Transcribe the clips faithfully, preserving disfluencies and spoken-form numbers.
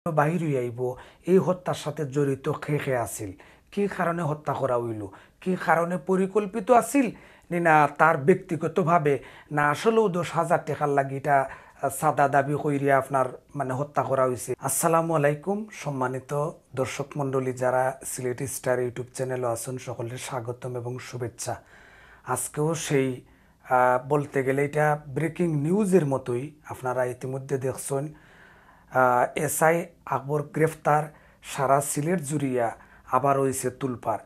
বাহির অইয়া আইবো এই হত্যার সাথে জড়িত কে কে আছিল, কি কারণে হত্যা করা অইলো, কি কারণে পরিকল্পিত আছিল, নি না তার ব্যক্তিগতভাবে, না আসলেও দশ হাজার টেকার লাগি ইটা, আহ, চাঁদা দাবি করিয়া আপনার মানে হত্যা করা অইছে। আসসালামু আলাইকুম সম্মানিত দর্শক মণ্ডলী, যারা সিলেটি স্টার YouTube চ্যানেলো আছইন, সকলরে স্বাগতম এবং শুভেচ্ছা। আজকেও সেই, আহ, বলতে গেলে ইটা ব্রেকিং নিউজের মতোই। আপনারা ইতিমধ্যে দেখছইন, আহ, এসআই আকবর গ্রেফতার, সারা সিলেট জুড়িয়া আবার অইছে তুলপার।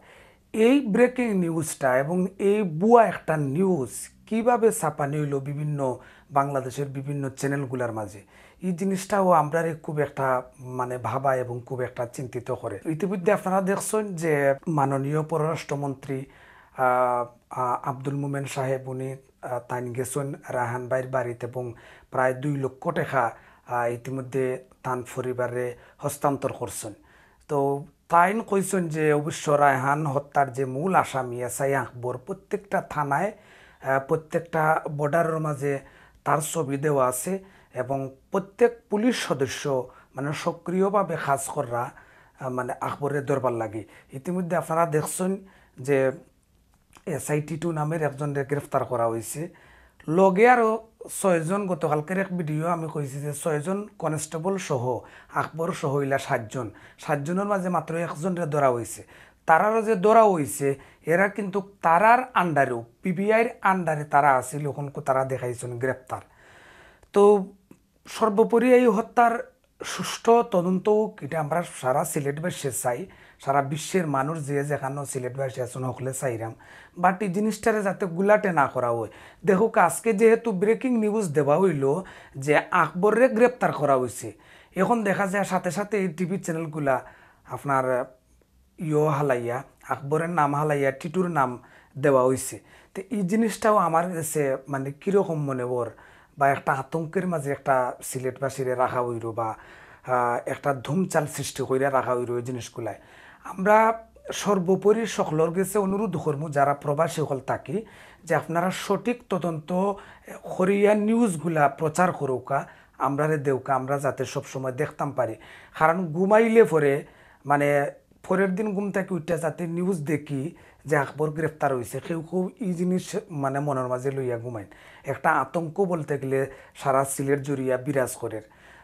এই ব্রেকিং নিউজটা এবং এই ভুয়া একটা নিউজ কিভাবে ছাপানি অইলো বিভিন্ন বাংলাদেশের বিভিন্ন চ্যানেলগুলার মাঝে, এই জিনিসটাও আমরারে খুব একটা মানে ভাবায় এবং খুব একটা চিন্তিত করে। ইতিমধ্যে আপনারা দেখছইন যে মাননীয় পররাষ্ট্রমন্ত্রী, আহ, আহ, আব্দুল মোমেন সাহেব, উনি, আহ, তাইন গেছইন রায়হান ভাইর বাড়িত এবং প্রায় দুই লক্ষ টাকা, আহ, ইতিমধ্যে তান পরিবারে হস্তান্তর করছইন। তো তাইন কইছইন যে অবশ্য রায়হান হত্যার যে মূল আসামি এসআই আকবর প্রত্যেকটা থানায়, আহ, প্রত্যেকটা বর্ডারের মাঝে তার ছবি দেওয়া আছে এবং প্রত্যেক পুলিশ সদস্য মানে সক্রিয়ভাবে কাজ কররা, আহ, মানে আকবরে ধরবার লাগি। ইতিমধ্যে আপনারা দেখছইন যে এসআই টিটু নামের একজনরে গ্রেফতার করা অইছে। লগে আরও ছয়জন, গতকালকের এক ভিডিও আমি কইছি যে ছয়জন কনস্টেবল সহ, আকবর সহ ইলা সাতজন, সাতজনের মাঝে মাত্র একজনরে ধরা অইছে। তারারও যে ধরা অইছে, এরা কিন্তু তারার আন্ডারেও, পিবিআইর আন্ডারে তারা আছিল, অখন তারা দেখাইছইন গ্রেফতার। তো সর্বোপরি এই হত্যার সুষ্ঠু তদন্ত অউক, ইটা আমরা সারা সিলেটবাসী চাই, সারা বিশ্বের মানুষ যে যেখানো সিলেটবাসী আছইন হকলে চাইরাম। But এই জিনিসটারে যাতে গুলাটে না করা অয়। দেখউক্কা, আজকে যেহেতু ব্রেকিং নিউজ দেওয়া অইলো যে আকবররে গ্রেপ্তার করা অইছে, এখন দেখা যায় সাথে সাথে এই টিভি চ্যানেলগুলা আপনার ইয়ো হালাইয়া, আকবরের নাম হালাইয়া টিটুর নাম দেওয়া অইছে। তো এই জিনিসটাও আমার গেছে মানে কিরকম মনে অর, বা একটা আতঙ্কের মাঝে একটা সিলেটবাসীরে রাখা অইলো, বা, আহ, একটা ধুমচাল সৃষ্টি করিয়া রাখা অইলো এই জিনিসগুলায়। আমরা সর্বোপরি সকলর গেছে অনুরোধ করমু, যারা প্রবাসী হকল থাকি, যে আপনারা সঠিক তদন্ত করিয়া নিউজগুলা প্রচার করউক্কা, আমরারে দেউক্কা, আমরা যাতে সবসময় দেখতাম পারি। কারণ ঘুমাইলে পরে মানে পরের দিন ঘুম থাকি উঠিয়া যাতে নিউজ দেখি যে আকবর গ্রেফতার অইছে, কেউ কেউ এই জিনিস মানে মনের মাঝে লইয়া ঘুমাইন। একটা আতঙ্ক বলতে গেলে সারা সিলেট জুড়িয়া বিরাজ করের।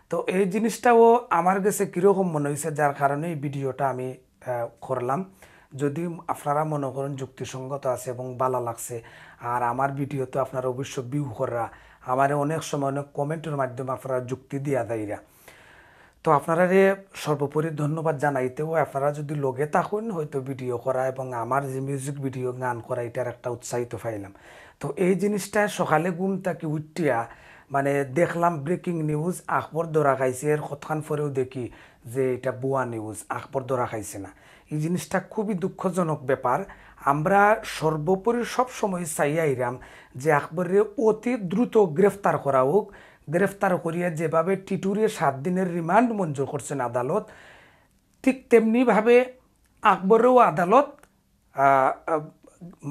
তো এই জিনিসটাও আমার গেছে কিরকম মনে অইছে, যার কারণে এই ভিডিওটা আমি, আহ, করলাম। যদি আপনারা মনে করেন যুক্তিসঙ্গত আছে এবং ভালা লাগছে, আর আমার ভিডিও তো আপনারা অবশ্য ভিউ কররা, আমারে অনেক সময় অনেক কমেন্টের মাধ্যমে আপনারা যুক্তি দিয়া যাইরা। তো আপনারারে সর্বোপরি ধন্যবাদ জানাইতেও, আপনারা যদি লগে থাকইন হয়তো ভিডিও করা এবং আমার যে মিউজিক ভিডিও গান করা, ইটার একটা উৎসাহিত পাইলাম। তো এই জিনিসটা সকালে ঘুম থাকি উঠিয়া মানে দেখলাম ব্রেকিং নিউজ, আকবর ধরা খাইছে, এর কতক্ষণ পরেও দেখি যে এটা ভুয়া নিউজ, আকবর ধরা খাইছে না। এই জিনিসটা খুবই দুঃখজনক ব্যাপার। আমরা সর্বোপরি সব সময় চাইয়া আইরাম যে আকবররে অতি দ্রুত গ্রেফতার করা অউক, গ্রেফতার করিয়া যেভাবে টিটুরে সাত দিনের রিমান্ড মঞ্জুর করছেন আদালত, ঠিক তেমনিভাবে আকবরেও আদালত, আহ, আহ,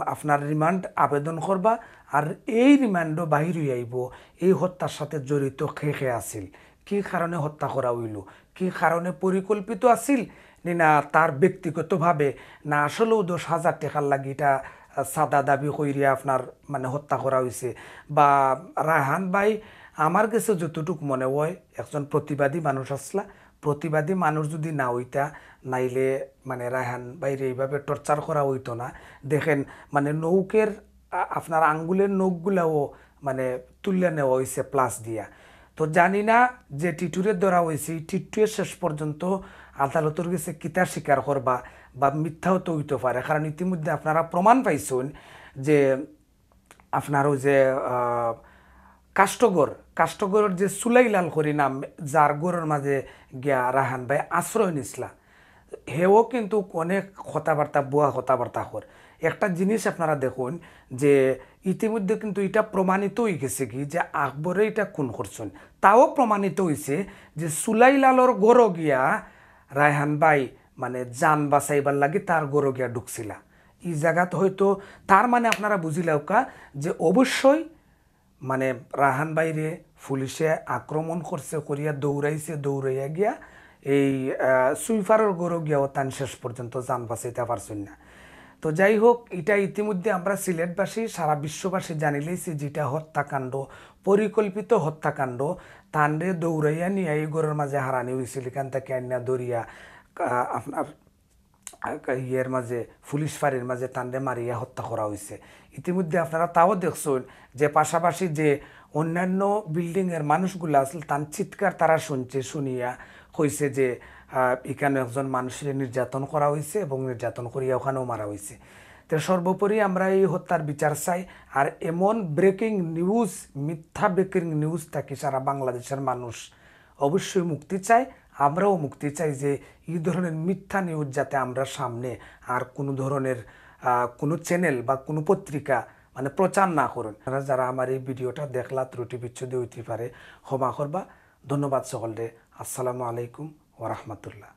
আপনার রিমান্ড আবেদন করবা। আর এই রিমান্ডও বাহির অইয়া আইবো এই হত্যার সাথে জড়িত কে কে আছিল, কি কারণে হত্যা করা অইলো, কি কারণে পরিকল্পিত আছিল, নি না তার ব্যক্তিগতভাবে, না আসলেও দশ হাজার টেকার লাগি ইটা, আহ, চাঁদা দাবি করিয়া আপনার মানে হত্যা করা অইছে। বা রায়হান ভাই, আমার গেছে যতটুক মনে অয়, একজন প্রতিবাদী মানুষ আছলা, প্রতিবাদী মানুষ যদি না অইতা, নাইলে মানে রায়হান ভাইরে এইভাবে টর্চার করা অইতো না। দেখেন, মানে নখের, আ-, আপনার আঙ্গুলের নখগুলাও মানে তুলিয়া নেওয়া অইছে প্লাস দিয়া। তো জানি না যে টিটুরে ধরা অইছে, এই টিটুয়ে শেষ পর্যন্ত আদালতর গেছে কিতা স্বীকার করবা বা মিথ্যাও তো অইতো পারে, কারণ ইতিমধ্যে আপনারা প্রমাণ পাইছইন যে আপনার ওই যে, আহ, কাষ্টঘর, কাষ্টঘরর যে সুলাইলাল করি নাম, যার ঘরর মাঝে গিয়া রায়হান ভাই আশ্রয় নিছলা, হেও কিন্তু অনেক কথাবার্তা, ভুয়া কথাবার্তা কর। একটা জিনিস আপনারা দেখইন যে ইতিমধ্যে কিন্তু ইটা প্রমাণিত অইগেছে কি যে আকবরে ইটা খুন করছইন। তাও প্রমাণিত অইছে যে সুলাইলালর ঘরো গিয়া রায়হান ভাই মানে জান বাঁচাইবার লাগি তার ঘরো গিয়া ঢুকছিলা। ই জাগাত হয়তো তার মানে আপনারা বুঝিলাউক্কা যে অবশ্যই মানে রায়হান ভাইরে পুলিশে আক্রমণ করছে, করিয়া দৌড়াইছে, দৌড়াইয়া গিয়া এই আহ, সুইফারর ঘরো গিয়াও তান শেষ পর্যন্ত জান বাঁচাইতা পারছইন না। তো যাই হোক, ইটা ইতিমধ্যে আমরা সিলেটবাসী, সারা বিশ্ববাসী জানিলাইছি যে ইটা হত্যাকাণ্ড, পরিকল্পিত হত্যাকাণ্ড। তানরে দৌড়াইয়া নিয়া এই ঘরর মাঝে হারানি অইছিল, ইখান থাকি আনিয়া ধরিয়া আহ, আপনার আহ, ইয়ের মাঝে, পুলিশ ফাঁড়ির মাঝে তানরে মারিয়া হত্যা করা অইছে। ইতিমধ্যে আপনারা তাও দেখছইন যে পাশাপাশি যে অন্যান্য বিল্ডিংয়ের মানুষগুলা আছিল, তান চিৎকার তারা শুনছে, শুনিয়া কইছে যে আহ, ইখানো একজন মানুষরে নির্যাতন করা অইছে এবং নির্যাতন করিয়া ওখানেও মারা অইছে। তো সর্বোপরি আমরা এই হত্যার বিচার চাই। আর এমন ব্রেকিং নিউজ, মিথ্যা ব্রেকিং নিউজ থাকি সারা বাংলাদেশের মানুষ অবশ্যই মুক্তি চায়। আমরাও মুক্তি চাই যে এই ধরনের মিথ্যা নিউজ যাতে আমরা সামনে আর কোনো ধরনের আহ, কোনো চ্যানেল বা কোনো পত্রিকা মানে প্রচার না করইন। আপনারা যারা আমার এই ভিডিওটা দেখলা, ত্রুটি বিচ্ছুতি অইতে পারে, ক্ষমা করবা। ধন্যবাদ সকলরে। আসসালামু আলাইকুম ওয়া রাহমাতুল্লাহ।